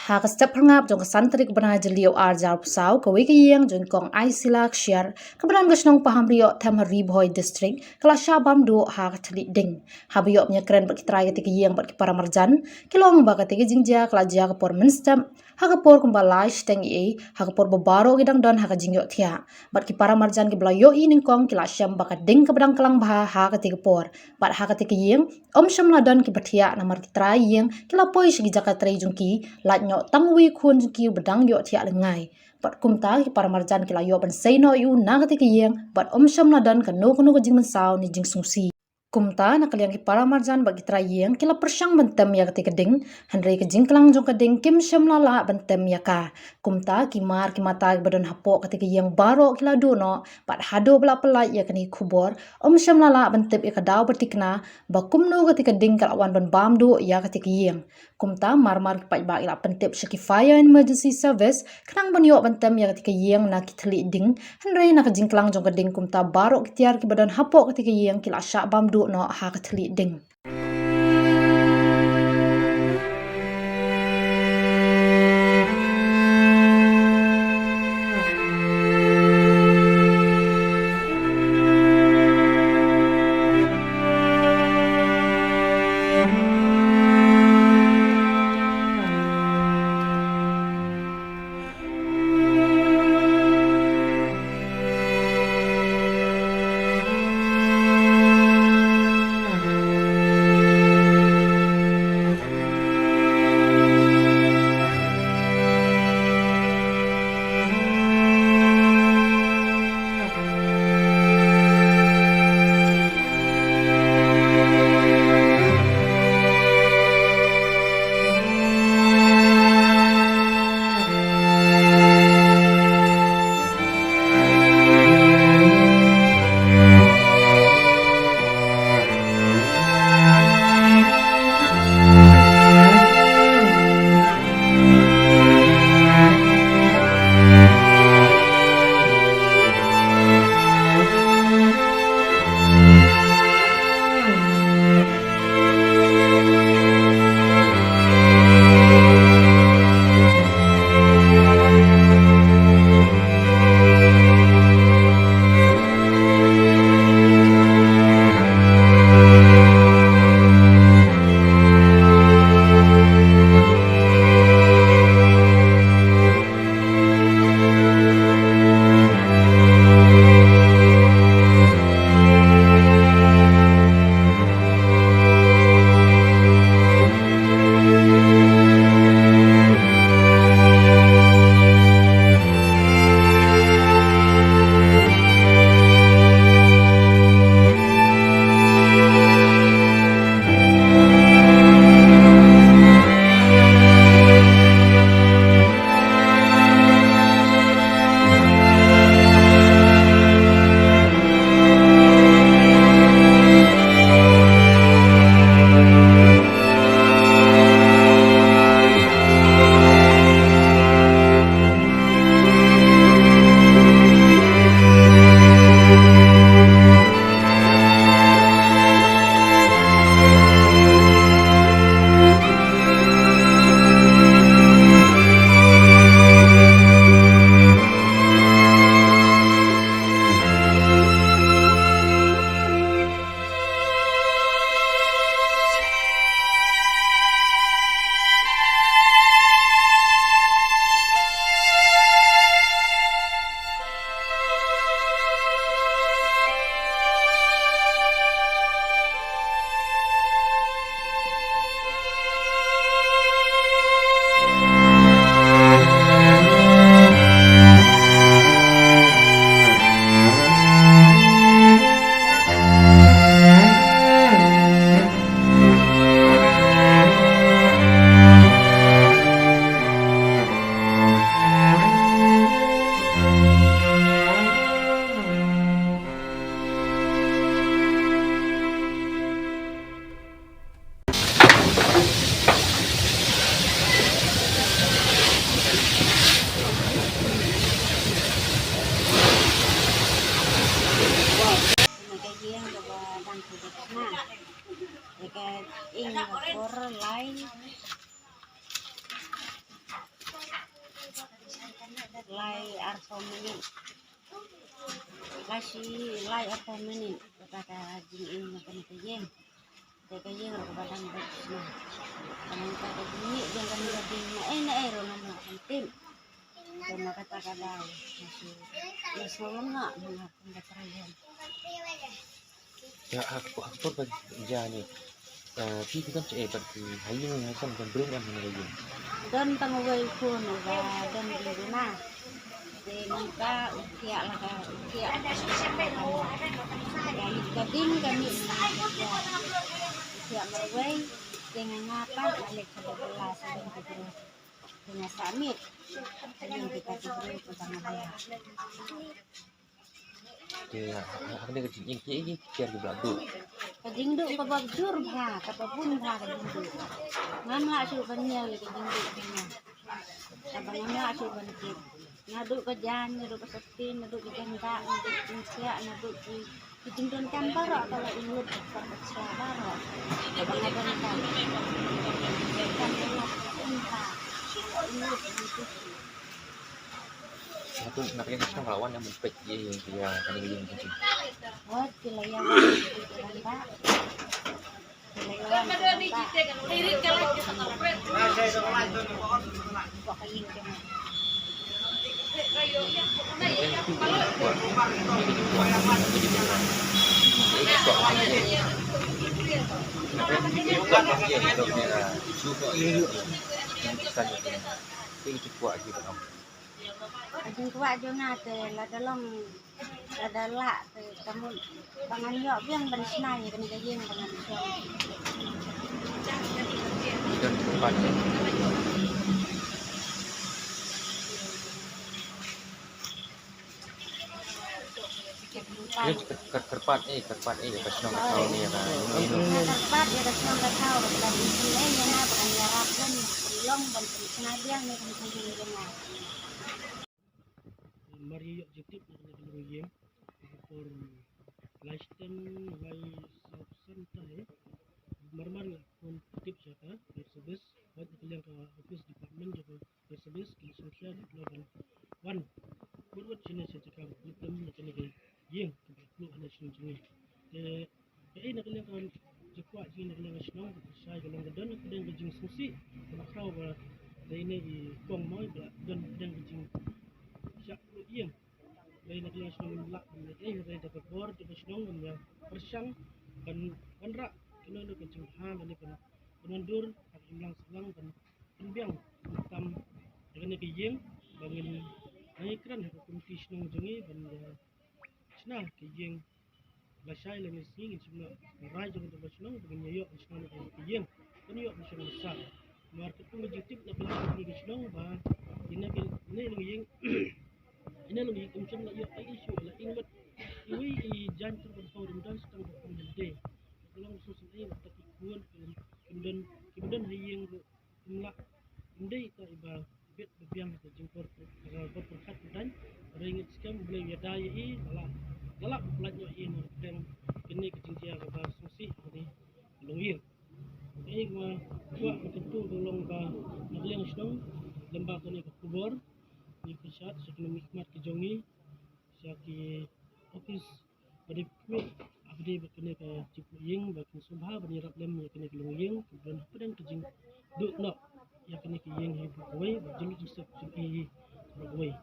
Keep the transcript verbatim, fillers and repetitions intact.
Ha ka step phyrngap jong ka san tarik bnai Jylliew ar hajar arphew saw, kawei ka ïing jong i Kong Aisila Kshiar kaba don ka shnong Pahamrioh, Themhari Bhoi District, ka la shah bam duh ha ka thylliej ding. Haba ïoh ban ïakren bad ki trai katei ka ïing bad ki para marjan, ki la ong ba katei ka jingjia ka la jia ka por mynstep, ha ka por kumba lai shiteng eiei, ha ka por ba baroh ki dang don ha ka jingïohthiah. Bad ki para marjan kiba la ïohi nyngkong ki la shem ba ka ding kaba dang klang bha ha katei ka por. Bad ha katei ka ïing, ym shym la don kiba thiah namar ki trai ïing ki la poi sha ki jaka trei jong ki, lait noh tang uwei u khun jong ki uba dang ïohthiah lyngngai. Bad kumta ki para marjan ki la ïoh ban sei noh ïa u na katei ka ïing, bad ym shym la don kano kano ka jingmynsaw ne jingsngewsih. Kumta na ka liang ki para marjan bad ki trai ïing ki la pyrshang ban tem ïa katei ka ding, hynrei ka jingklang jong ka ding kim shym la lah ban tem ïa ka. Kumta ki mar ki mata kiba don hapoh katei ka ïing baroh ki la duh noh, bad haduh ba la pyllait ïa kane ka khubor, ym shym la lah ban tip ïa ka daw ba thikna ba kumno katei ka ding ka la wan ban bam duh ïa katei ka ïing. Kumta mar mar ki paidbah ki la pyntip sha ki Fire and Emergency Service khnang ban ïoh ban tem ïa katei ka ïing na ki thylliej ding, hynrei na ka jingklang jong ka ding kumta baroh ki tiar kiba don hapoh katei ka ïing ki la shah bam duh noh ha ka thylliej ding. Lai arphew minit. Lai shi, lai arphew minit. Kata ka jingim na kane ka ïing. Te ka ïing ruh kaba dang beit sna. Ka nangta ka jingim jong kane ka ding na ei na ei ruh ngam lah ban tip. Te na kata ka daw. Nga shu, nga shu ngam lah, ngam lah ban tip. Ïa, ha ka por, ha ka por ba jia ne. Eh, phi, phi don shaei bad ki ha ïing ha sem, don briew em ha ïing? Don tang uwei u khun uba don jingduna. Te nangta u thiah la ka, u thiah. Ka ding ka mih na ka thiah. U thiah marwei. Te nga, nga pat nga leit sha ka bylla sha ïing ki briew. Te nga sah miet. Ïing kita ki briew kiba nga bylla. Te ha, ha, ha kane ka jingim ki, ki, ki, ki, kiba la duh. Ka jingduh kaba jur bha, kaba bun bha ka jingduh. Ngam lah shuh ban ñiew ïa ka jingduh jong nga. Kaba ngam lah shuh ban tip. Naduh ka jaiñ, naduh ka sotti, naduh ka jaiñdah, naduh ka jingsiah, naduh ki, ki jingdonkam baroh, ka la inlut ka sla baroh. Kaba nga donkam. Donkam baroh, ka la inlut, ka la inlut. Hato na ka liang ka shnong ka la wan ïa ban peit ïa, ïa kane ka ïing ka jong phi? Wat ki la ïa wan ki la wan ba. Ki la ïa wan ki la wan ba. Kwah ka ïing jong nga. Ka jingkwah jong nga te lada long, lada lah te ka mut ba ngan ïoh biang ban shna ïa kane ka ïing ba ngan shong. Ïa, kyrpad, eh, kyrpad, eh, ïa ka shnong ka thaw ne, ïa ka, ïa ka, ïa ka. Kyrpad ïa ka shnong ka thaw, ba ka la dei ïa nga, ba kan ïarap lem, ban long, ban pynshna biang ne, ban pynshna biang ne. Mar ïa ïoh jingtip na kane ka longïing, ha ka por lai shiteng lai saw san tai, mar mar nga phone tip sha ka fire service, wat na ka liang ka office department jong ka fire service, ki la sngewsih, ki la ban wan. Wat wat shane sha jaka ba pynlong na kane ka ïing kaba la pluh ha shnong jong ngi. Te kaei na ka liang ka jingkwah jong ngi na ka liang ka shnong, ka shai ka long ka don hapdeng ka jingsngewsih kaba khraw ba dei ne i kong mo ba la don hapdeng ka jingshah pluh ïing. Dei na ka liang shnong ngim lah ban leh ei hynrei da ka bor jong ka shnong ban ïa pyrshang ban wanrah kano kano ka jingbha lane ban wandur ha ka imlang sahlang ban pynbiang, pyntam ïa kane ka ïing ba ngin nang ïakren ha ka komiti shnong jong ngi ban ïa shna ka ïing. Lashai lane sngi ngin shim noh na rai jong ka shnong ba ngin ïa ïoh ban shna noh ka ïing, ban ïoh ban shong ban sah. Namar katkum ka jingtip na ka liang ka shnong ba ine ka, ine ka ïing, ine ka ïing kam shym la ïoh ei ei shuh, la ing bad iwei i jaiñ tang ban phew, dang don tang ban phew lynti. Ka long sngewsih ei ba ta ki khun kim don, kim don ha ïing ruh kim lah, kim dei ta iba bit ba biang ha ka jingpor, ha ka por pyrkhat pyrdan. Hynrei ngi skhem U Blei u ïada ïa i, da lah, da lah ban pyllait noh ïa i na pdeng kane ka jingjia kaba sngewsih ha kane ka longïing. Kaei kaba kwah ban kyntu ka long ba na ka liang shnong, lem bad kane ka khubor, ngi pyrshah sha ki nongmihkhmat ki jong ngi, sha ki office ba dei khmih, ba dei bad kane ka jingpluh ïing ba kin sngewbha ban ïarap lem ïa kane ka longïing, ka don hapdeng ka jingduh noh ïa kane ka ïing hi baroh kawei, ba jinglut jingsep jong i hi baroh kawei.